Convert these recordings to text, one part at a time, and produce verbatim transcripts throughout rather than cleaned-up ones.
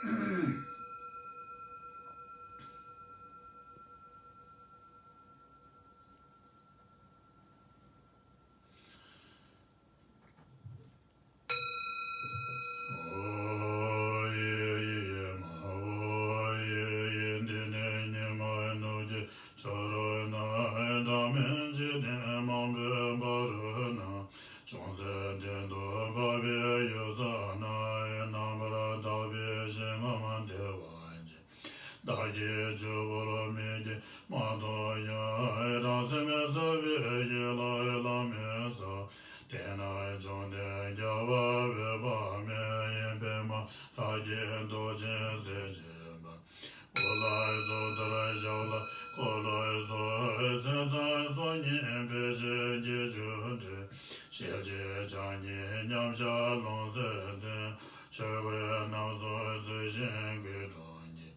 འོ་ཡེ་ཡེ་མ་འོ་ཡེ་ཡེ། འདི་ནི་ཉི་མ་ནུབ་ཀྱི་ཕྱོགས་རོལ་ན། སྒྲ་མེད་འཇིག་རྟེན་མང་པོའི་བར་རོལ་ན། ཅུང་ཟད་གཏན་དུ་དབབ་པའི་ཡུལ་ས་ན། རྣམ་པར་དག་པའི་ཞིང་ཁམས་བདེ་བ་ཅན། བདག་གིས་ཆུ་བུར་མིག་གིས་མ་མཐོང་ཡང་། རང་སེམས་ཟབ་པའི་ཡིད་ལ་ལམ་མེད་ས། དེ་ན་བཅོམ་ལྡན་རྒྱལ་བ་འོད་དཔག་མེད། པདྨ་ལྷ་བརྒྱའི་མདོག་ཅན་གསལ་བྱེད་འབར། དབུ་ལ་ཚོགས་གཏོར། ཞབས་ལ་འཁོར་ལོ་སོགས། མཚན་བཟང་སོ་གཉིས་སྤེལ་བྱེད་དགེ་བཅུ་སྤྲས། ཞལ་གཅིག་ཕྱག་གཉིས་མཉམ་གཞག་ལྷུང་བཟེད་འཛིན། ཆོས་གོས་རྣམ་གསུམ་གསོལ་ཞིང་སྐུ་དྲུང་གིས།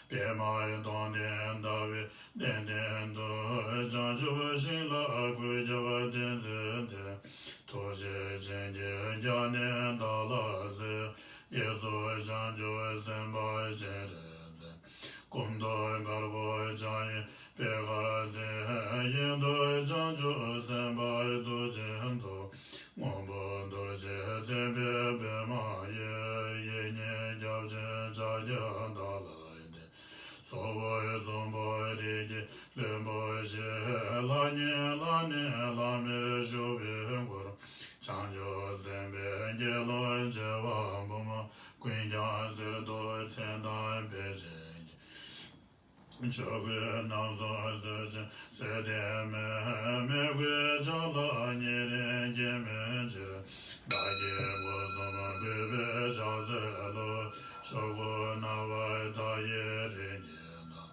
པདྨའི་དོང་སྟེང་ཟླ་བའི་གདན་སྟེང་དུ། བྱང་ཆུབ་ཤིང་ལ་གུས་ཀྱི་བ་དན་བརྩེགས་ཏེ། ཐུགས་རྗེ་བྱིན་གྱིས་བརྒྱན་ནས་བདག་ལ་གཟིགས། གཡས་སུ་བྱང་ཆུབ་སེམས་དཔའ་སྤྱན་རས་གཟིགས། སྐུ་མདོག་དཀར་པོ་ཕྱག་གཡས་པད་དཀར་མཛད། གཡོན་དུ་བྱང་ཆུབ་སེམས་དཔའ་རྡོ་རྗེ་མདོག་སྔོན་པོ་རྡོ་རྗེས་མཚན་པའི་པདྨ་འོད། གཡས་བརྙན་སྐྱབས་སྦྱིན་ཕྱག་རྒྱ་བདག་ལ་གཏད། ཚོགས་ཕུད་གསུམ་པོ་རིགས་ཀྱི་བློན་པོ་ཞེས། ལྷ་ཉིད་ལ་ནི་ལྷམ་མེར་བཞུགས་པའི་སྐུར། བྱང་ཆུབ་སེམས་དཔའི་དགེ་སློང་བྱེ་བ་འབུམ། ཀུན་ཀྱང་གསེར་མདོག་མཚན་དང་སྤེལ་བྱེད་ཀྱི། ཆོས་གོས་རྣམ་གསུམ་གསོལ་ཞིང་གསོལ་འདེབས་མོས། མོས་གུས་ཕྱག་ལ་ཉེ་རིང་སྐྱེ་མེད་ཕྱིར། བདག་གི་སྒོ་གསུམ་གུས་པས་ཕྱག་འཚལ་ལོ། ཆོས་སྐུ་སྣང་བ་མཐའ་ཡས་རིགས་ཀྱི་བདག་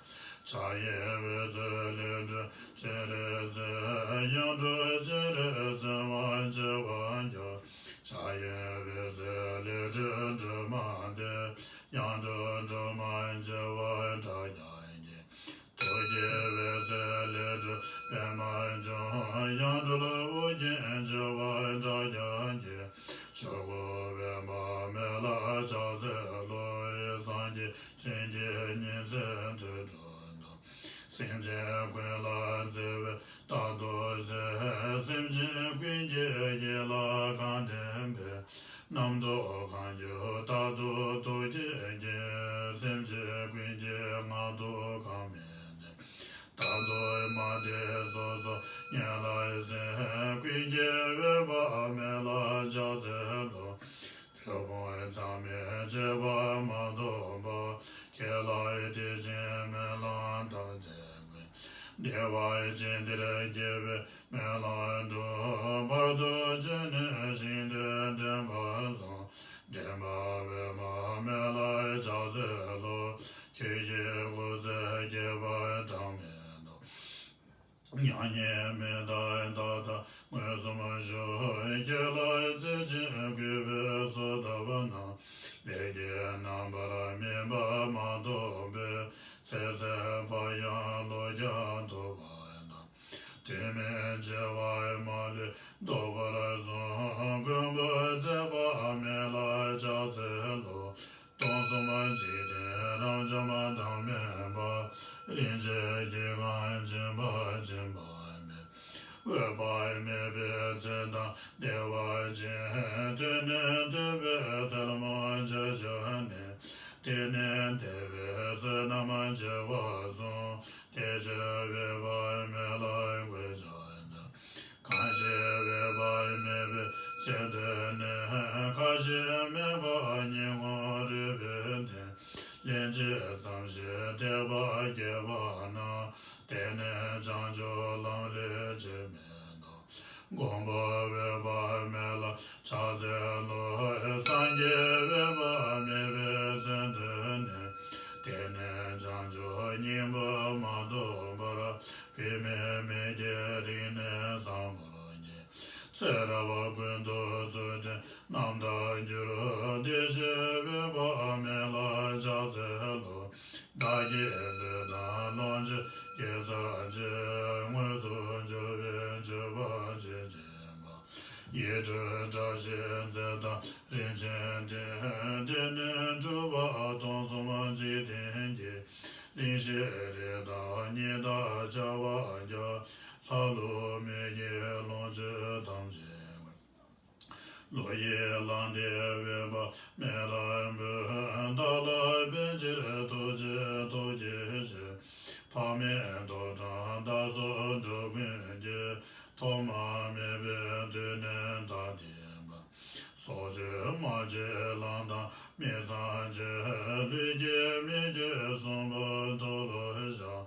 ཕྱག་གཡས་འོད་ཟེར་ལས་སྒྲོལ་སྤྱན་རས་གཟིགས། གཡོན་དུ་སྤྱན་རས་གཟིགས་དབང་ཆེ་བ་མགྱོགས། ཕྱག་གཡོན་འོད་ཟེར་ལས་སྒྲོལ་སྒྲོལ་མ་སྟེ། གཡོན་དུ་སྒྲོལ་མ་མཆེ་བ་ཕྲག་བརྒྱ་འགྱེད། ཐུགས་ཀྱི་འོད་ཟེར་ལས་སྒྲོལ་པདྨ་འབྱུང་། གཡོན་སྒྲོལ་ཨོ་རྒྱན་མཆེ་བ་ཕྲག་བརྒྱ་འགྱེད། ཆོས་སྐུ་འོད་དཔག་མེད་ལ་ཕྱག་འཚལ་ལོ། སངས་རྒྱས་བྱིན་གྱིས་ཉི་ཚེ་དུད་འགྲོ་དང་། སེམས་ཅན་ཀུན་ལ་བརྩེ་བས་རྟག་ཏུ་གཟིགས། སེམས་ཅན་ཀུན་གྱི་ཡིད་ལ་གང་དྲན་པའི། རྣམ་རྟོག་གང་གྱུར་རྟག་ཏུ་ཐུགས་བསྐྱེད་ཀྱིས། སེམས་ཅན་ཀུན་གྱི་ངང་དུ་གང་མི་འཛིན། རྟག་ཏུ་མ་བྲལ་སོ་སོ་ཉིད་ལ་གཟིགས། ཀུན་གྱི་འོད་དཔག་མེད་ལ་ཕྱག་འཚལ་ལོ། ཆོས་ཕུང་མཚམས་མེད་མཆེ་བ་མ་དོ་བར། ཁྱེད་ལ་དད་ཅིང་སྨོན་ལམ་ཐམས་ཅད་ཀུན། བདེ་བ་ཅན་དེར་སྐྱེ་བའི་སྨོན་ལམ་འགྲུབ། བར་དུ་གཅོད་ནས་ཞིང་དེར་འདྲེན་པ་བཟང་། འདྲེན་པ་འོད་དཔག་མེད་ལ་ཕྱག་འཚལ་ལོ། ཆོས་ཀྱི་སྐུ་ཚེ་བསྐལ་པ་གྲངས་མེད་དང་། མྱ་ངན་མི་འདའ་ད་ལྟ་མངོན་སུམ་བཞུགས། ཁྱེད་ལ་བརྩེ་ཆེན་གུས་པས་གསོལ་བཏབ་ན། ལས་ཀྱི་རྣམ་པར་སྨིན་པ་མ་ཐོབ་པས། ཚེ་ཟད་པ་ཡང་ལོ་བརྒྱ་ཐོབ་པ་དང་། དུས་མིན་འཆི་བ་མ་ལུས་ཐོབ་པར་གསུངས། མགོན་པོ་ཚེ་དཔག་མེད་ལ་ཕྱག་འཚལ་ལོ། སྟོང་གསུམ་འཇིག་རྟེན་རབ་འབྱམས་གྲངས་མེད་པ། རིན་ཆེན་གྱི་ཁང་སྦྱིན་པ་སྦྱིན་པ་མེད། འོད་དཔག་མེད་པའི་མཚན་དང་བདེ་བ་ཅན། ཐོས་ནས་ཐོས་པའི་ཐལ་མོ་སྦྱར་བྱས་ནས། དེ་ནས་དད་པས་བསོད་ནམས་བྱེ་བ་གསུམ། དེ་ཕྱིར་འོད་དཔག་མེད་ལ་གུས་ཕྱག་འཚལ། གང་ཞིག་འོད་དཔག་མེད་པའི་མཚན་ཐོས་ནས། ཁ་ཞེ་སྨྲས་པ་ཉིད་ངོ་རུས་པའི་གཏིང་། ལན་ཅིག་ཙམ་ཞིག་དད་པ་སྐྱེས་པ་ན། དེ་ནས་བྱང་ཆུབ་ལམ་ལས་ཆེར་མི་འདའ། མགོན་པོ་འོད་དཔག་མེད་ལ་ཕྱག་འཚལ་ལོ། སངས་རྒྱས་འོད་དཔག་མེད་པའི་མཚན་ཐོས་ནས། དེ་ནས་བྱང་ཆུབ་སྙིང་པོ་མ་ཐོབ་བར། བུད་མེད་མི་སྐྱེ་རིགས་ནི་བཟང་པོར་སྐྱེ། ཚེ་རབས་ཀུན་ཏུ་ཚུལ་ཁྲིམས་རྣམ་དག་འགྱུར། དེ་ཕྱིར་འོད་དཔག་མེད་ལ་ཕྱག་འཚལ་ལོ། བདག་གི་ལུས་དང་ལོངས་སྤྱོད་དགེ་རྩ་ཆེ། དངོས་སུ་འབྱོར་པའི་མཆོད་པ་ཇི་བཞིན་པ། ཡིད་སྤྲུལ་བཀྲ་ཤིས་རྫས་དང་རིན་ཆེན་ལྡན། དེ་ནི་འཁྲུལ་པ་སྟོང་གསུམ་ ལུས་ཀྱི་མི་བསྐྱོད་གསུང་པོ་མཐོལ་ལོ་བཤགས།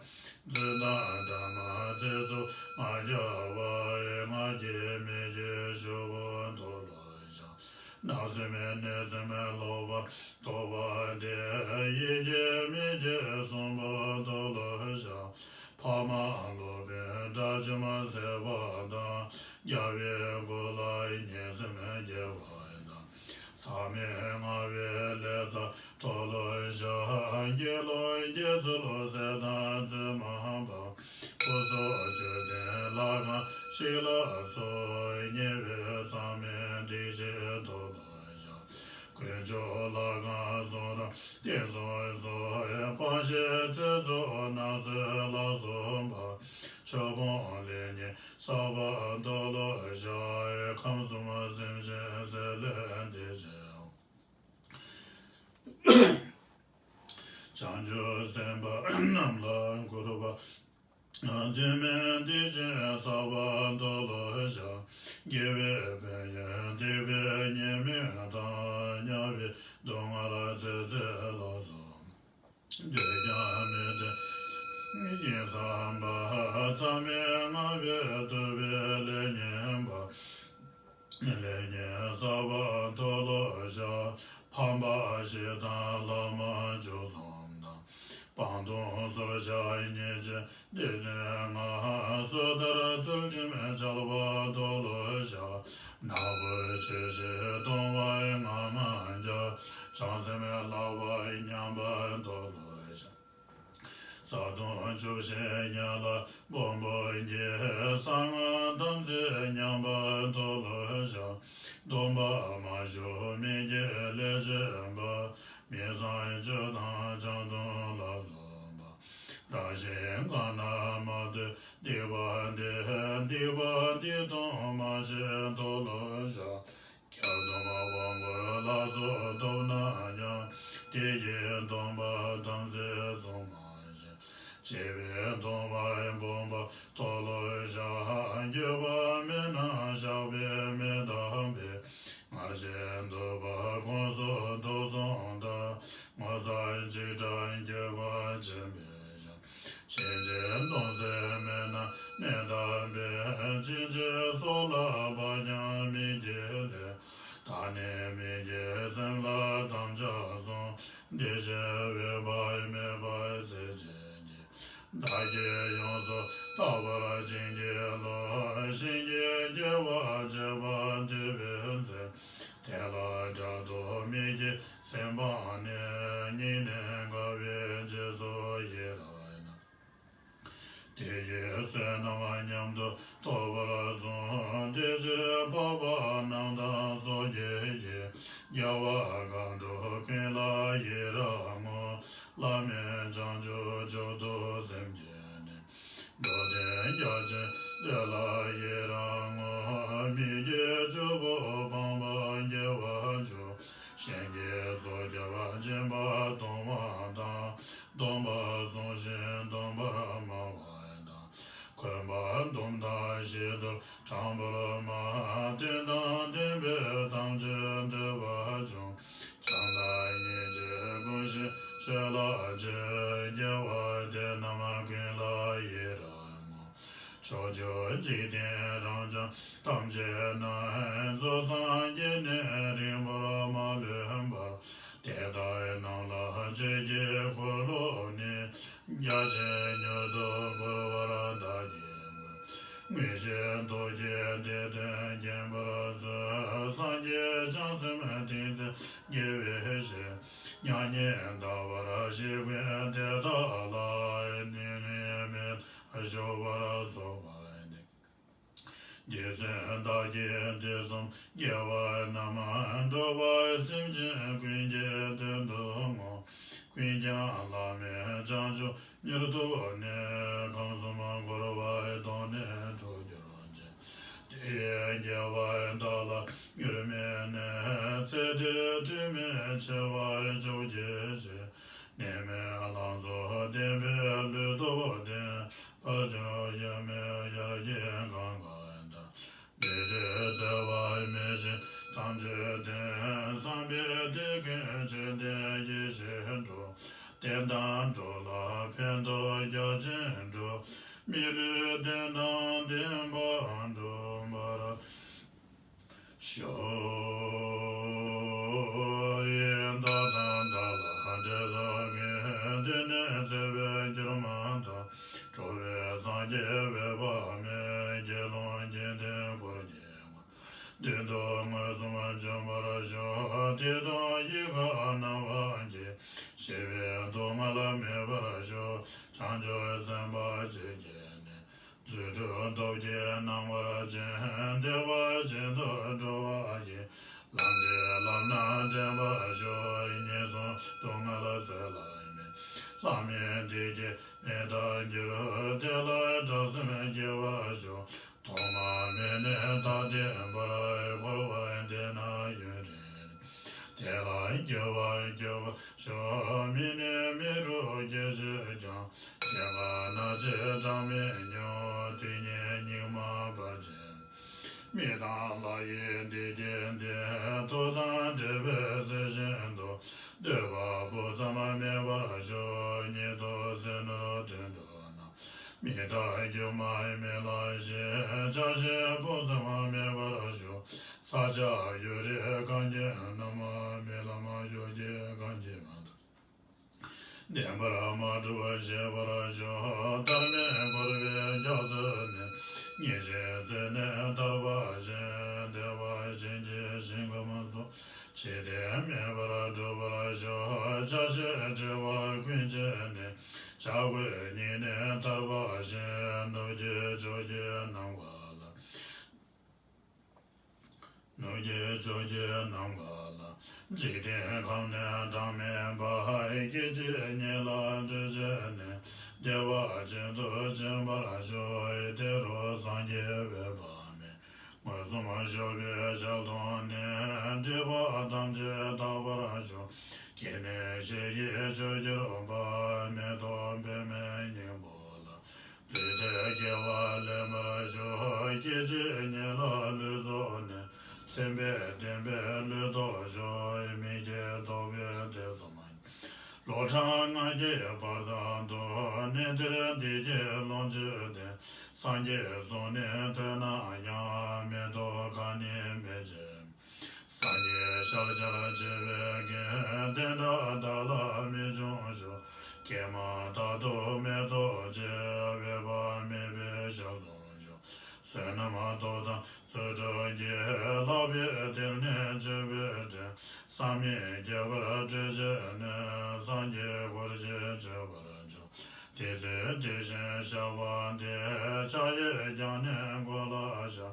རྫུན་དང་ཕྲ་མ་ཚིག་རྩུབ་ང་རྒྱལ་བ་ཡི། ངག་གི་མི་བསྐྱོད་ཆོས་པོ་མཐོལ་ལོ་བཤགས། བརྣབ་སེམས་གནོད་སེམས་ལོག་པར་རྟོག་པ་སྟེ། ཡིད་ཀྱི་མི་བསྐྱོད་གསུང་པོ་མཐོལ་ལོ་བཤགས། ཕ་མ་ལོག་པའི་དགྲ་བཅོམ་བསད་པ་དང་། རྒྱལ་བའི་སྐུ་ལ་ཉེས་སེམས་བསྐྱེད་པ་དང་། མཚམས་མེད་ལྔ་པའི་ལས་རྩ་མཐོལ་ལོ་བཤགས། དགེ་སློང་དགེ་ཚུལ་བསད་དང་རྩོད་མ་པ། སྐུ་སྲོག་གཅོད་དེ་ལྷ་ཁང་བཤིག་ལ་སོགས། ཉེས་པའི་མཚམས་མེད་སྡིག་ཆེན་མཐོལ་ལོ་བཤགས། དཀོན་མཆོག་ལྷ་ཁང་གསུམ་རབ་བརྟན་སོགས་སོགས། སྤང་བྱའི་ཚིག་རྩུབ་ནགས་ཚལ་ལ་སོགས་པ། ཆོས་སྤོང་ལས་ཉོན་བསགས་པ་མཐོལ་ལོ་བཤགས། ཁམས་གསུམ་སེམས་ཅན་ཟས་ལས་འདས་བྱེད། བྱང་ཆུབ་སེམས་དཔའ་རྣམས་ལ་མགུར་པ། དོན་མེད་སྡིག་ཆེན་བསགས་པ་མཐོལ་ལོ་བཤགས། དགེ་བའི་ཕན་ཡོན་སྡིག་པའི་ཉེས་དམིགས་དང་། དམྱལ་བའི་སྡུག་བསྔལ་ཚེ་ཚད་ལ་སོགས། འདོད་ཀྱང་མི་འདོད་ཡིན་བསམ་པ། མཚམས་མེད་ལྔ་པའི་དུབ་པའི་ལས་ཉོན་པ། ལས་ཉོན་བསགས་པ་མཐོལ་ལོ་བཤགས། ཕམ་པ་ཞེ་སྡང་ལག་མ་བཅུ་གསུམ་དང་། སྤང་ལྟུང་སོར་བཤགས་ཉེས་བྱས་སྡིག་ཅན་ལྔ། སོ་ཐར་ཚུལ་ཁྲིམས་འཆལ་པ་མཐོལ་ལོ་བཤགས། ནག་པོའི་ཆོས་བྱས་ལྟུང་བ་ལྔ་ལྔ་བརྒྱ། བྱང་སེམས་ལག་པ་མཉམ་པ་མཐོལ་ལོ་བཤགས། རྩ་ལྟུང་བཅུ་བཞི་ཡན་ལག་སྦོམ་པོ་བརྒྱད། གསང་སྔགས་དམ་ཚིག་ཉམས་པ་མཐོལ་ལོ་བཤགས། སྡོམ་པ་མ་ཞུ་མི་དགེ་ལས་བྱེད་པ། མི་ཚངས་སྤྱོད་དང་བྱང་སྡོམ་ལ་སོགས་པ། རང་བཞིན་གང་ན་མ་ལྟོས་སྡིག་པ་འདི། སྡིག་པ་འདི་དང་མ་ཕྱེད་མཐོལ་ལོ་བཤགས། བརྒྱ་སྡོམ་པ་དབང་བསྐུར་ལ་སོགས་ཐོབ་ན་ཡང་། དེ་ཡི་སྡོམ་པ་དམ་ཚིག་བསྲུང་མ་བྱས། བྱས་པའི་སྡོམ་པ་སྦོམ་པ་མཐོལ་ལོ་བཤགས། འགྱོད་པ་མེད་ན་བཤགས་པས་མི་འདག་པས། སྔར་བྱས་འདོད་པ་ཁོངས་སུ་དུག་གསུམ་ལྟར། ངོ་ཚ་འཇིགས་སྐྲག་འགྱོད་པ་ཆེན་པོས་བཤགས། ཕྱིན་ཆད་སྡོམ་ཚིག་མེད་ན་མི་འདག་པས། ཕྱིན་ཆད་སྲོག་ལ་བབ་ཀྱང་མི་བགྱིད་ལས། ད་ནི་མི་བགྱིད་སེམས་ལ་དམ་བཅའ་བཟུང་། འདི་ཕྱིར་འོས་པ་མེད་པར་ཟད་བྱེད་ཀྱི། བདག་གིས་ཡོངས་སུ་དག་པར་བྱིན་གྱིས་རློབས། བྱིན་གྱིས་བརྒྱན་པ་བྱས་པ་འདུས་པའི་ཚེ། དེ་ལ་དགྲ་བཟློག་མི་བགྱིད་སེམས་སྤངས་ནས། སྙིང་ནས་དགའ་བའི་རྗེས་སུ་ཡི་རང་ཡང་། དེ་ཡི་བསོད་ནམས་མཉམ་དུ་ཐོབ་པར་གསུངས། དེ་ཕྱིར་འཕགས་པ་རྣམས་དང་སོགས་ཀྱིས་ཀྱི། རྒྱལ་བ་མཁའ་འགྲོ་ཀུན་ལ་ཡི་རང་ངོ་། བླ་མེད་བྱང་ཆུབ་མཆོག་ཏུ་སེམས་བསྐྱེད་ནས། འགྲོ་དོན་རྒྱ་ཆེན་མཛད་ལ་ཡི་རང་ངོ་། མི་བསྐྱོད་ཆུ་བོ་སྤངས་པ་རྒྱས་པར་འགྱུར། ཞིང་གི་སྲོག་སྐྱབས་སྦྱིན་པ་སྡོམ་པ་དང་། སྡོམ་པ་བསྲུང་ཞིང་སྡོམ་པར་སྨྲ་བ་དང་། འཁོན་པ་སྡོམ་དང་ཞི་དུལ་དྲང་པོར་སྨྲ། བསྟན་དང་ལྡན་པས་ཐམས་ཅད་འདོད་པ་འབྱུང་། བྱམས་དང་སྙིང་རྗེས་ཀུན་ཤེས་ཆོས་ལ་སྤྱོད། རྒྱལ་བ་དེ་རྣམས་ཀུན་ལ་ཡི་རང་ངོ་། ཕྱོགས་བཅུའི་འཇིག་རྟེན་རབ་འབྱམས་ཐམས་ཅད་ན། རྫོགས་སངས་རྒྱས་ནས་རིང་པོར་མ་ལུས་པར། དེ་དག་རྣམས་ལ་ཆོས་ཀྱི་འཁོར་ལོ་ནི། རྒྱ་ཆེན་མྱུར་དུ་འཁོར་བར་བདག་གིས་འགོད། མངོན་ཤེས་རྟོག་གེས་དེ་དོན་མཁྱེན་པར་མཛོད། སངས་རྒྱས་བྱང་སེམས་ཐུགས་བརྩེ་དགེ་བའི་བཤེས། མྱ་ངན་འདའ་བར་བཞེད་ཀུན་དེ་དག་ལ། ནད་མེད་པར་ཤོག་པར་གསོལ་བ་འདེབས། རྗེ་བཙུན་བདག་གིས་དུས་གསུམ་དགེ་བ་རྣམས། འགྲོ་བ་སེམས་ཅན་ཀུན་གྱི་དོན་དུ་བསྔོ། ཀུན་ཀྱང་བླ་མེད་བྱང་ཆུབ་མྱུར་ཐོབ་ནས། ཁམས་གསུམ་འཁོར་བའི་དོང་ནས་གྲོལ་གྱུར་ཅིག། དེ་ཡི་དགེ་བ་བདག་ལ་མྱུར་སྨིན་ནས། ཚེ་འདིར་ལྟོས་མེད་ཆེ་བ་བཅོ་བརྒྱད་ཅན། ནད་མེད་ལང་ཚོ་ལྡན་པའི་ལུས་སྟོབས་ལྡན། དཔལ་འབྱོར་གཡེར་མེད་ཡར་རྒྱས་གང་ག་དང་། མི་རིགས་བརྩེ་བ་མི་ཤིགས་དམ་ཆོས་ལྡན། བསམ་པའི་དེ་ཀུན་ཆོས་ལྡན་ཡེ་ཤེས་འགྲོ། བསྟན་དང་འགྲོ་ལ་ཕན་ཐོགས་རྒྱ་ཆེན་འགྲོ། མི་ལུས་བསྟན་དང་ལྡན་པ་འགྲུབ་པར་ཤོག། ཡི་དྭགས་དང་བདག་ལ་འབྲལ་ཐབས་མེད། འདི་ནི་ཚེ་བའི་སྐྱེལ་མ་ཐག། འགྲོ་བའི་སངས་རྒྱས་འོད་དཔག་མེད། དགེ་སློང་དགེ་འདུན་འཁོར་གྱིས་མདུན་དུ་མངོན་སུམ་བྱོན་པར་ཤོག། བདེ་སྟོང་ཡིད་ཁར་སྣང་བ་སྐྱེ། ཞི་བའི་སྡུག་བསྔལ་མེད་པར་ཤོག། བྱང་ཆུབ་སེམས་དཔའ་ཆོས་ཀྱི་གནས། རྫུ་འཕྲུལ་སྟོབས་ཀྱིས་སྣང་བར་བྱོན། བདེ་བ་ཅན་དུ་འགྲོ་བ་ཡི། ལམ་འདི་ལམ་སྣ་འདྲེན་པར་ཤོག། ངན་སོང་སྡུག་བསྔལ་བཟོད་གླགས་མེད། ལྷ་མིའི་བདེ་སྐྱིད་མི་རྟག་འགྱུར། དེ་ལ་སྐྲག་སེམས་སྐྱེ་བར་ཤོག། ཐོག་མ་མེད་ནས་ད་ལྟའི་བར། འཁོར་བ་འདི་ན་ཡུན་རིང་རིང་། དེ་ལ་སྐྱོ་བ་སྐྱོ་བར་ཤོག། མི་ནུས་མི་འགྲོ་སྐྱེ་བྱེད་ཀྱང་། སྐྱེ་རྒ་ན་འཆི་གྲངས་མེད་མྱོང་། དེ་ཉིད་སྙིགས་མ་བར་ཆད་མེད། མི་དང་ལྷ་ཡི་བདེ་སྐྱིད་འདི། ཐུགས་དང་འཕྲད་པའི་ཚེ་བཞིན་དུ། འདོད་པ་སྤུ་ཙམ་མེད་པར་ཤོག། ཉིད་དུ་ཟས་ནོར་དོན་དུ་བསྣམས། མི་རྟག་སྒྱུ་མའི་མི་ལ་ཞེན། ཆགས་ཞེན་སྤུ་ཙམ་མེད་པར་ཤོག། ས་ཆ་ཡུལ་རིས་གངས་ཅན་རྣམས། རྨི་ལམ་གཡོ་སྒྱུ་གང་གིས་མ་ཐུབ། བདེན་པར་མ་གྲུབ་ཤེས་པར་ཤོག། བདག་མེད་འཁོར་བའི་རྒྱ་མཚོ་ནས། ཉེར་འཇིག་རྩད་ནས་ཐར་བ་བཞིན། བདེ་བ་ཅན་གྱི་ཞིང་ཁམས་སུ། ཇི་སྲིད་མེད་པར་འགྲུབ་པར་ཤོག། ཆགས་ཞེན་བྲལ་བ་ཀུན་བྱས་ནས། བྱ་རྒོད་སྙིང་ནས་ཐར་བ་བཞིན། ནུབ་ཀྱི་ཕྱོགས་ཀྱི་ནམ་མཁའ་ལ། ནུབ་ཀྱི་ཕྱོགས་ཀྱི་ནམ་མཁའ་ལ། འཇིག་རྟེན་ཁམས་ནས་གྲངས་མེད་པ། སྐད་ཅིག་ཉིད་ལ་སྤྲོས་བྱས་ནས། བདེ་བ་ཅན་དུ་འབྱེད་པར་ཤོག། དེ་རུ་སངས་རྒྱས་འོད་དཔག་མེད། མངོན་སུམ་བཞུགས་པའི་ཞལ་མཐོང་ནས། སྒྲིབ་པ་ཐམས་ཅད་དག་པར་ཤོག། སྐྱེ་གནས་གཞི་ཡི་ཆོས་གྱུར་པ། མེ་ཏོག་པདྨའི་སྙིང་པོ་ལ། བདུད་སྡེ་བརྒྱད་པ་ལེན་པར་ཤོག། སྐད་ཅིག་ཉིད་ལ་ལུས་རྫོགས་ནས། སེམས་དཔའི་བདེན་པས་ལུས་ཐོབ་ཤོག། མི་སྐྱེ་རྟོག་པའི་སྡེ་ཚུགས་མ། ལོ་གྲངས་ལྔ་བརྒྱའི་བར་དག་ཏུ། གནས་འདིར་བདེ་སྐྱིད་ལོངས་སྤྱོད་དེ། སངས་རྒྱས་གསུང་ནི་ཐོས་ན་ཡང་། མེ་ཏོག་ཁ་ནི་མེ་ལྕེ། སངས་རྒྱས་ཞལ་མཇལ་བྱེད་པའི་དགེ། དེ་འདྲ་བདག་ལ་མི་འབྱུང་ཞུ། ཀྱེ་མ་ད་དུང་མེ་ཏོག་ཅན། འོད་དཔག་མེད་པའི་ཞལ་མཐོང་ཤོག། བསོད་ནམས་སྟོབས་དང་ཚུལ་ཁྲིམས་ཀྱིས། ལྷག་པའི་གཏེར་ནི་ཆོས་པའི་ཕྲིན། བསམ་མི་ཁྱབ་པར་སྤྲོས་བྱས་ནས། སངས་རྒྱས་འཁོར་བཅས་མཆོད་པར་བྱ། དེ་ཚེ་དེ་བཞིན་བཤགས་པ་འདི། ཕྱག་གཡས་བརྐྱང་ནས་མགོ་ལ་བཞག།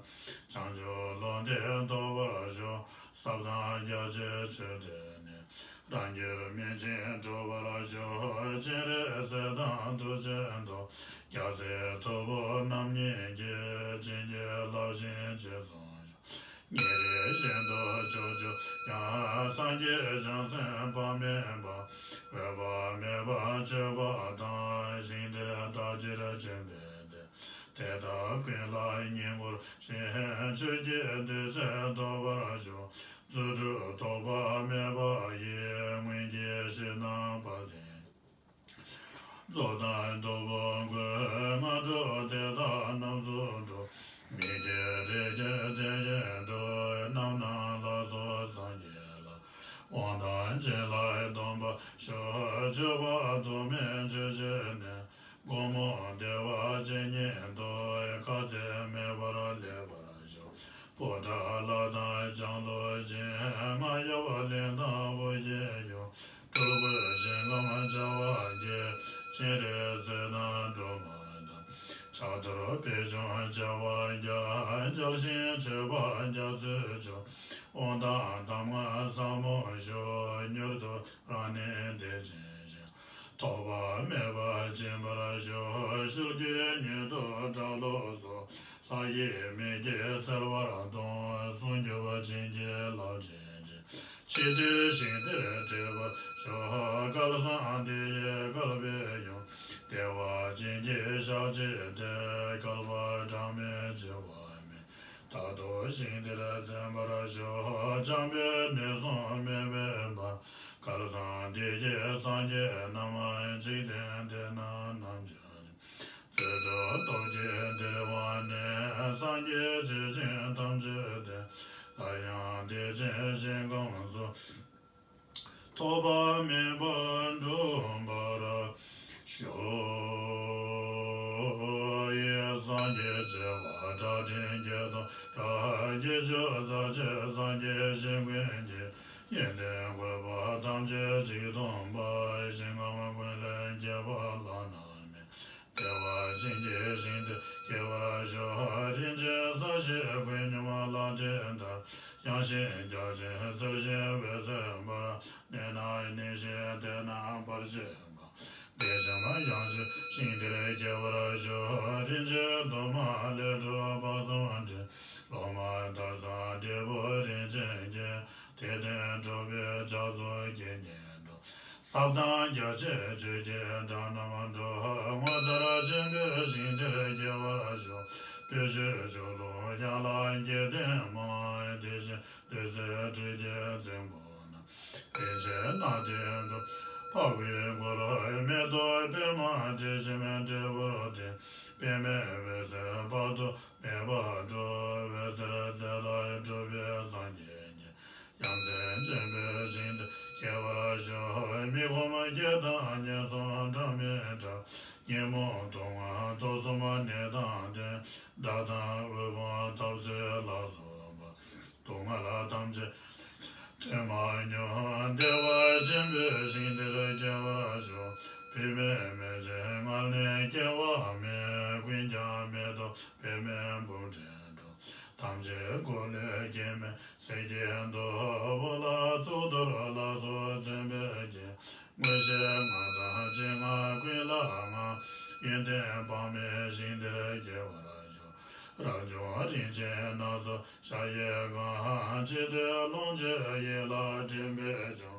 བྱང་ཆུབ་ལུང་བསྟན་ཐོབ་པར་ཤོག། ཟབ་དང་རྒྱ་ཆེའི་ཆོས་སྟོན་ནས། རང་རྒྱུད་སྨིན་ཅིང་གྲུབ་པར་ཤོག། སྤྱན་རས་གཟིགས་དང་མཐུ་ཆེན་ཐུགས། རྒྱལ་སྲས་ཐུ་བོ་རྣམ་གཉིས་ཀྱིས། བྱིན་གྱིས་བརླབས་ཤིང་རྗེས་བཟུང་ཤོག། ཉིན་རེ་བཞིན་དུ་ཕྱོགས་བཅུ་ཡང་། སངས་རྒྱས་བྱང་སེམས་དཔག་མེད་པ། འོད་དཔག་མེད་པ་མཆོད་པ་དང་། ཞིང་འདིར་བདག་ཕྱིར་བྱོན་པའི་དུས། དེ་དག་ཀུན་ལ་བསྙེན་བཀུར་ཞིང་། ཆོས་ཀྱི་བདུད་རྩིས་ཐོབ་པར་ཤོག། རྫུ་འཕྲུལ་ཐོགས་པ་མེད་པ་ཡིས། སྔོན་གྱི་ཞིང་རྣམས་དཔལ་ལྡན། རྫོགས་དང་སྟུག་པོ་ཀུན། སྔ་དྲོ་དེ་དག་རྣམས་སུ་འགྲོ། མི་སྐྱེ་རིགས་སྐྱེ་དེ་ཡི་འགྲོ། རྣམ་སྣང་ལ་སོགས་སངས་རྒྱས་ལ། དབང་དང་བྱིན་རླབས་སྡོམ་པར་ཤོག། མཆོད་པ་དུ་མས་མཆོད་བྱས་ནས། སྒོ་མོ་བདེ་བ་ཇི་སྙེད་དུ། ཁ་ཚེགས་མེད་པར་ལེགས་པར་ཤོག། པུ་ཊ་ལ་དང་ལྕང་ལོ་ཅན། རྔ་ཡབ་གླིང་དང་དབུ་རྒྱན་ཡུལ། སྤྲུལ་སྐུའི་ཞིང་ཁམས་བྱ་བ་བརྒྱད། སྤྱན་རས་གཟིགས་དང་སྒྲོལ་མ་དང་། ཕྱག་རྡོར་པད་འབྱུང་བྱ་བ་བརྒྱ། མཇལ་ཞིང་མཆོད་པ་རྒྱ་མཚོས་སྐྱོང་། དབང་དང་གདམས་ངག་ཟབ་མོ་ཤོག། མྱུར་དུ་རང་ནི་བདེ་ཆེན་ཞིང་། ཐོགས་པ་མེད་པར་འབྱིན་པར་ཤོག། ཤུལ་གྱི་ཉི་ཟླ་གྲགས་ལོ་སོགས། ལྷ་ཡི་མིག་གིས་གསལ་བར་མཐོང་། གསུང་རྒྱུད་བྱིན་གྱིས་བརླབ་ཅིང་བརྒྱན། འཆི་དུས་ཞིང་དེར་ཁྲིད་པར་ཤོག། སྐལ་བཟང་དེ་ཡི་བསྐལ་པའི་ཡུམ། བདེ་བ་ཅན་གྱི་ཞལ་གཅིག་དེར། བསྐལ་པ་གྲངས་མེད་འཆི་བ་མེད། རྟག་ཏུ་ཞིང་དེར་འཛིན་པར་ཤོག། འཇམ་དཔལ་ནུས་གསུམ་མེད་པའི་བར། གར་སོང་དེ་རྗེས་སངས་རྒྱས་རྣམས། འཇིག་རྟེན་འདི་ན་ནམ་མཆོག་ཡིན། རྫུ་འཕྲུལ་སྟོབས་ཀྱིས་འདིར་འོངས་ནས། སངས་རྒྱས་ཆོས་ཀྱི་ཐམས་ཅད་དེ། སླར་ཡང་བདེ་ཆེན་ཞིང་ཁམས་སུ། ཐོགས་པ་མེད་པར་འགྲུབ་པར་ཤོག། ཡེ་སངས་རྒྱས་བྱེ་བ་ཕྲག་ཕྲན་བརྒྱད་སྟོང་ཕྲག་བརྒྱད་ཅུ་རྩ་གཅིག་སངས་རྒྱས་ཞིང་ཀུན་གྱི། ཡོན་ཏན་བཀོད་པ་ཐམས་ཅད་གཅིག་སྟོང་པ། ཞིང་ཁམས་ཀུན་ལས་ཁྱད་པར་བླ་ན་མེད། བདེ་བ་ཅན་གྱི་ཞིང་དེར་སྐྱེ་བར་ཤོག། རིན་ཆེན་ས་གཞི་ཀུན་སྙོམས་ལ་དེ་ལྟར། ཡངས་ཤིང་རྒྱ་ཆེན་གསལ་ཞིང་འོད་ཟེར་འབར། གནས་རྣམས་ནིམ་ཞིང་དེ་རྣམས་བར་ཆད་འབར། བདེ་འཇམ་དབྱངས་ཀྱི་ཞིང་དེར་སྐྱེ་བར་ཤོག། རིན་ཆེན་གདུང་མ་ལས་གྲུབ་དཔག་བསམ་འབྲིང་། ལོ་མ་དར་ཚང་འབྲས་བུ་རིན་ཆེན་གྱི། དེ་སྟེང་གྲུབ་པའི་ཕྱག་མཛོད་ཀྱི་སྙན་སྒྲོན། ཟབ་དང་རྒྱ་ཆེ་ཆོས་ཀྱི་སྒྲ་རྣམས་སྒྲོག། ངོ་མཚར་ཆེན་པོའི་ཞིང་དེར་སྐྱེ་བར་ཤོག། སྤོས་ཆུའི་ཆུ་ཀླུང་ཡངས་ལ་སྐྱེ་ལྡན་མང་། དེ་བཞིན་བདུད་རྩིའི་སྤྲིན་གྱི་རྫིང་བུ་རྣམས། རིན་ཆེན་སྣ་བདུན་འདུ་འཕགས་པའི་མགུལ། མེ་ཏོག་པདྨ་དྲི་ཞིམ་འབྲས་བུར་བརྟེན། པདྨའི་འོད་ཟེར་དཔག་ཏུ་མེད་པ་སྒྲོག། འོད་ཟེར་རྩེ་ལྔས་གྲུབ་པའི་སངས་རྒྱས་ཀྱི། ཡ་མཚན་ཆེན་པོའི་ཞིང་དུ་སྐྱེ་བར་ཤོག། མི་ཁོམ་བརྒྱད་དང་ངན་སོང་འགྲམ་མེད་འདྲ། ཉོན་མོངས་དུག་ལྔ་དུག་གསུམ་ནད་དང་ལྡན། དགྲ་དང་དབུལ་ཕོངས་འཐབ་རྩོད་ལ་སོགས་པ། སྡུག་བསྔལ་ཐམས་ཅད་དོན་མ་མྱོང་། བདེ་བ་ཆེན་པོའི་ཞིང་དེར་སྐྱེ་བར་ཤོག། བུད་མེད་མི་ཆེན་མངལ་ནས་སྐྱེ་བ་མེད། ཀུན་ཀྱང་མེ་ཏོག་པདྨའི་འབུམ་ཕྲན་འགྲོགས། ཐམས་ཅད་འཁོར་ལོའི་སྐྱེ་མེད་སྲས་ཀྱི་མདོག། འོག་ལ་གཙུག་ཏོར་ལ་སོགས་མཚན་དཔེ་བརྒྱད། མངོན་ཤེས་ལྔ་དང་སྤྱན་ལྔ་ཀུན་ལ་མངའ། ཡོན་ཏན་དཔག་མེད་ཞིང་དེར་སྐྱེ་བར་ཤོག། རབ་བྱུང་རིན་ཆེན་སྣ་ཚོགས་ཤ་ཡི་གང་། འཆི་བདག་ལོངས་སྤྱོད་ཡིད་ལ་དྲན་པས་སྐྱོང་།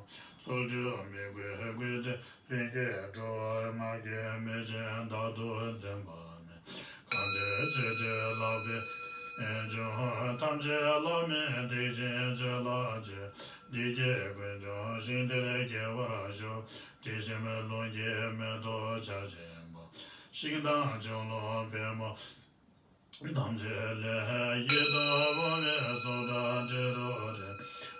རྫུ་འཕྲུལ་མི་བསྐུལ་བསྐུལ་ཏེ་ལྷུན་གྱིས་གྲོལ་བ། ངག་གི་མི་ཆེན་རྟག་ཏུ་འཛིན་པ་མེད། གང་འདོད་ཅི་སྤྱོད་ལག་པས་འབྱུང་། ཐམས་ཅད་བླ་མེད་སྡིག་ཅན་ཆོས་ལ་སྤྱད། བདེ་སྐྱིད་ཀུན་འབྱུང་ཞིང་དེར་སྐྱེ་བར་ཤོག། དྲི་ཞིམ་རླུང་གི་མེ་ཏོག་ཆར་ཆེན་པ། ཤིང་དང་ཆུ་ཀླུང་པདྨོ་ཐམས་ཅད་ལས། ཡིད་དུ་འོང་བའི་གསུང་སྒྲ་དྲི་རོ་རེག།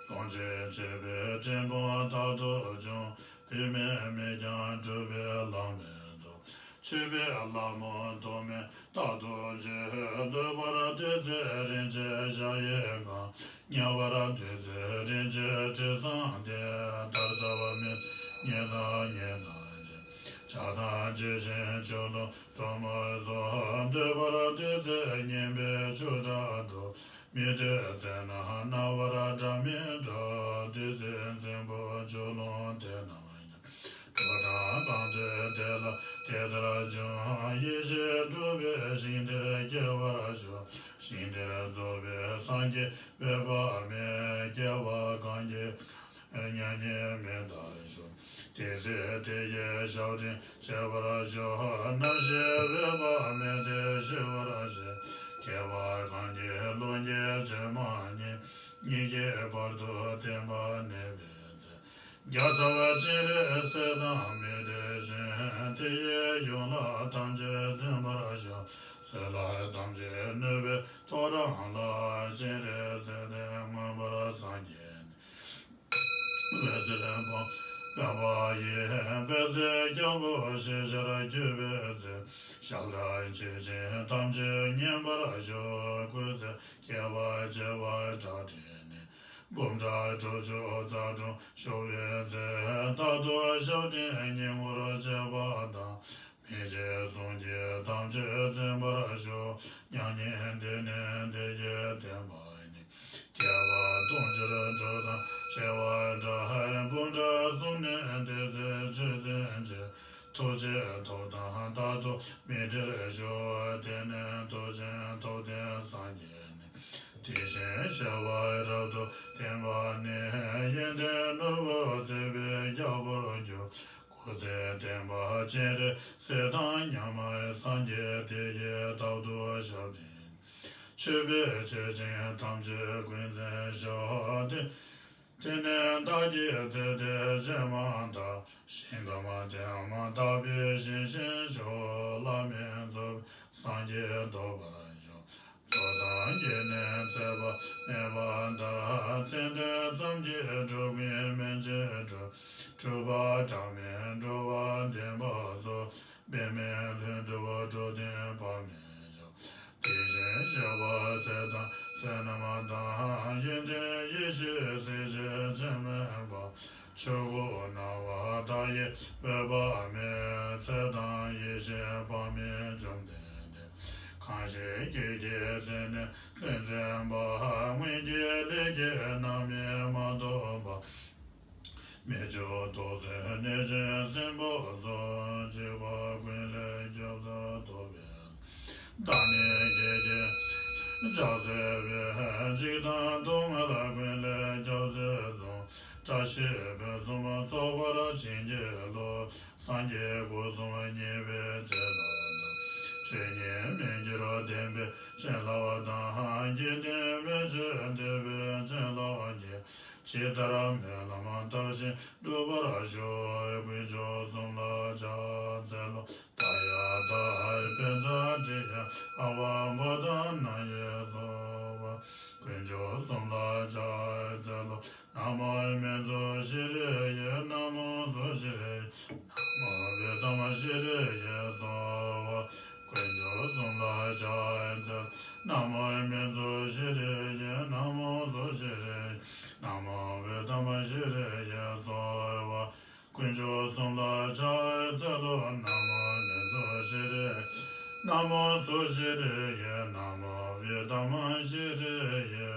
ལོངས་སྤྱོད་སྤྱོད་པའི་ཕྲེང་བུ་རྟག་ཏུ་འབྱུང་། བུད་མེད་མིག་རྒྱང་གྲུབ་པའི་ལམ་མི་རྫོགས། མཆོད་པའི་ལྷ་མོ་ཐོགས་མེད་རྟག་ཏུ་མཆོད། འདོད་པར་འདོད་ཚེ་རིན་ཆེན་ཤ་ཡི་གང་། མཉེས་པར་འདོད་ཚེ་རིན་ཆེན་དྲི་བཟང་ལྡན། དར་ཚ་བ་མེད་ཉེ་དང་ཉེ་དང་ཆེ། ཇ་དང་ཇི་བཞིན་ཆུ་ཀླུང་སྒྲོན་མ་སོགས། འདོད་པར་འདོད་ཚེ་མཉེན་པའི་ཆུ་སྒྲ་སྒྲོག། མི་འདོད་ཚེ་ན་རྣ་བར་སྒྲ་མི་གྲག། བདུད་རྩིའི་རྫིང་བུ་ཆུ་ཀླུང་དེ་རྣམས་ཀྱང་། དྲོ་གྲང་གང་འདོད་དེ་ལ་དེ་ལྟར་འབྱུང་། ཡེ་ཤེས་འགྲུབ་པའི་ཞིང་དེར་སྐྱེ་བར་ཤོག། ཞིང་དེར་རྫོགས་པའི་སངས་རྒྱས་འོད་དཔག་མེད། སྐྱེ་བ་གང་སྐྱེས་མྱ་ངན་མི་འདའ་ཤོག། དེ་ཚེ་དེ་ཡི་ཞབས་འདྲེན་བྱེད་པར་ཤོག། རྣམ་ཤེས་འོད་དཔག་མེད་དེ་ཞི་བར་བྱེད། སྐྱེ་བ་གང་སྐྱེས་ལོངས་སྐྱེས་ཕྱིར་མ་ངེས། གཉིས་ཀྱི་བར་དུ་བརྟན་པར་གནས་པའི་ཚེ། རྒྱ་ཚ་བ་སྤྱན་རས་གཟིགས་དང་མི་འབྲལ་ཞིང་། དེ་ཡིས་ཡུམ་ལྷ་ཐམས་ཅད་མཚོན་པར་ཤོག། སྲིན་ལྷ་ཐམས་ཅད་གནོད་པའི་ཐོ་རངས་ལ། སྤྱན་རས་གཟིགས་དེ་མངོན་པར་སངས་རྒྱས་ནས། འོད་ཟེར་འབར་བ་ཡི། འོད་ཟེར་རྒྱལ་པོ་ཞེས་བྱར་གྱུར་པའི་ཚེ། ཞབས་ལ་མཆོད་ཅིང་ཐམས་ཅད་མཉེས་པར་ཤོག། སྐུ་ཚེ་བསྐལ་པ་བྱེ་བ་ཕྲག་ཕྲན་ནི། འབུམ་ཕྲག་དྲུག་ཅུ་རྩ་དྲུག་བཞུགས་པའི་ཚེ། རྟག་ཏུ་ཞབས་འདྲེན་ཉེ་བར་བྱེད་པ་དང་། མི་འཇིགས་གསུམ་གྱིས་ཐམས་ཅད་མཚོན་པར་ཤོག། མྱ་ངན་འདས་ནས་འདི་ཡི་བསྟན་པ་ཉིད། བསྐལ་པ་དུང་ཕྱུར་དྲུག་དང་བྱེ་བ་ཕྲག་འབུམ་ཕྲག་གསུམ་ནས་འདས་ཚེ་ཆོས་འཛིན་ཕྱིར། ཐུགས་རྗེའི་ཐོབ་དང་རྟག་ཏུ་མི་འབྲལ་ཤོག། དེ་ནས་ཐུགས་རྗེའི་ཐོབ་བརྟན་སངས་རྒྱས་ནས། དེ་བཞིན་གཤེགས་པ་རབ་ཏུ་བརྟན་པ་ནི། ཡོན་ཏན་ནོར་བུ་བརྩེགས་པའི་རྒྱལ་པོར་གྱུར། སྐུ་ཚེ་བརྟན་པ་སྤྱན་རས་གཟིགས་དང་མཉམ། སངས་རྒྱས་དེ་ཡིས་རྟག་ཏུ་ཞབས་འདྲེན། མཆོད་པའི་མཆོད་སྦྱིན་ཐམས་ཅད་ཀུན་འཛིན་ཤོག་ལྡན། དེ་ནས་བདག་གིས་ཚེ་འདིར་བྱས་མ་ཐག་ཞིང་ཁམས་བདེ་མོ་དག་པའི་ཞིང་ཞིག་ཤོག་བླ་མེད་རྫོགས་པའི་སངས་རྒྱས་ཐོབ་པར་ཤོག་རྫོགས་སངས་རྒྱས་ནས་ཚེ་དཔག་མེད་པ་དག་ལ་མཚན་དོན་ཙམ་གྱིས་འགྲུབ་ཀུན་མན་ཆད་འགྲུབ། སྤྲུལ་པ་གྲངས་མེད་འགྲོ་བ་འདྲེན་པ་སོགས། འབད་མེད་ལྷུན་གྲུབ་འགྲོ་དོན་དཔག་མེད་ཤོག་དེ་བཞིན་གཤེགས་པ་ཚེ་དང་བསོད་ནམས་དང་། ཡོན་ཏན་ཡེ་ཤེས་སྲིད་ཞིའི་སྤྱན་མི་ཕམ། ཆོས་སྐུ་སྣང་བ་མཐའ་ཡས་འོད་དཔག་མེད། ཚེ་དང་ཡེ་ཤེས་དཔག་མེད་བཅོམ་ལྡན་འདས། གང་ཞིག་སྐྱེ་གནས་ཚེ་ནས་སེམས་ཙམ་པ། སྔོན་གྱི་ལས་ཀྱིས་རྣམ་སྨིན་མ་ཐོབ་པ། མི་བསྐྱོད་རྟོག་བཟོའི་གནས་ཆེན་སྲིན་པོ་སོགས། འཇིགས་པ་ཀུན་ལས་སྐྱོབ་ཚུལ་ཐོབ་པའི། བདག་ནི་སྐྱེ་རྒྱུད་ཕྱག་འཚལ་བའི། འཇིགས་དང་སྡུག་བསྔལ་ཀུན་ལས་སྐྱོབ་ཚུལ་གསུངས། བཀྲ་ཤིས་ཕུན་སུམ་ཚོགས་པར་བྱིན་གྱིས་རློབས། སངས་རྒྱས་སྐུ་གསུམ་བརྙེས་པའི་བྱིན་རླབས་དང་། ཆོས་ཉིད་མི་འགྱུར་བདེན་པའི་བྱིན་རླབས་དང་། དགེ་ལྡན་མི་ཕྱེད་འདུས་པའི་བྱིན་རླབས་ཀྱིས། ཇི་ལྟར་སྨོན་ལམ་བཏབ་བཞིན་འགྲུབ་པར་ཤོག་དཀོན་མཆོག་གསུམ་ལ་ཕྱག་འཚལ་ལོ། ད་ཡ་ད་ཧའི་པཉྩ་དྲི་ཡ་ཨ་ཝ་བྷོ་དྷ་ན་ཡེ་སྭཱ་ཧཱ། དཀོན་མཆོག་གསུམ་ལ་ཕྱག་འཚལ་ལོ། ན་མོ་མཉྫུ་ཤྲཱི་ཡེ། ན་མོ་སུ་ཤྲཱི་ཡེ། ན་མོ་བི་ཏ་མ་ཤྲཱི་ཡེ་སྭཱ་ཧཱ། དཀོན་མཆོག་གསུམ་ལ་ཕྱག་འཚལ། ན་མོ་མཉྫུ་ཤྲཱི་ཡེ། ན་མོ་སུ་ཤྲཱི་ཡེ། ན་མོ་བི་ཏ་མ་ཤྲཱི་ཡེ་སྭཱ་ཧཱ། དཀོན་མཆོག་གསུམ་ལ་ཕྱག་འཚལ་ལོ། ན་མོ་མཉྫུ་ཤྲཱི་ཡེ། ན་མོ་སུ་ཤྲཱི་ཡེ། ན་མོ་བི་ཏ་མ་ཤྲཱི་ཡེ།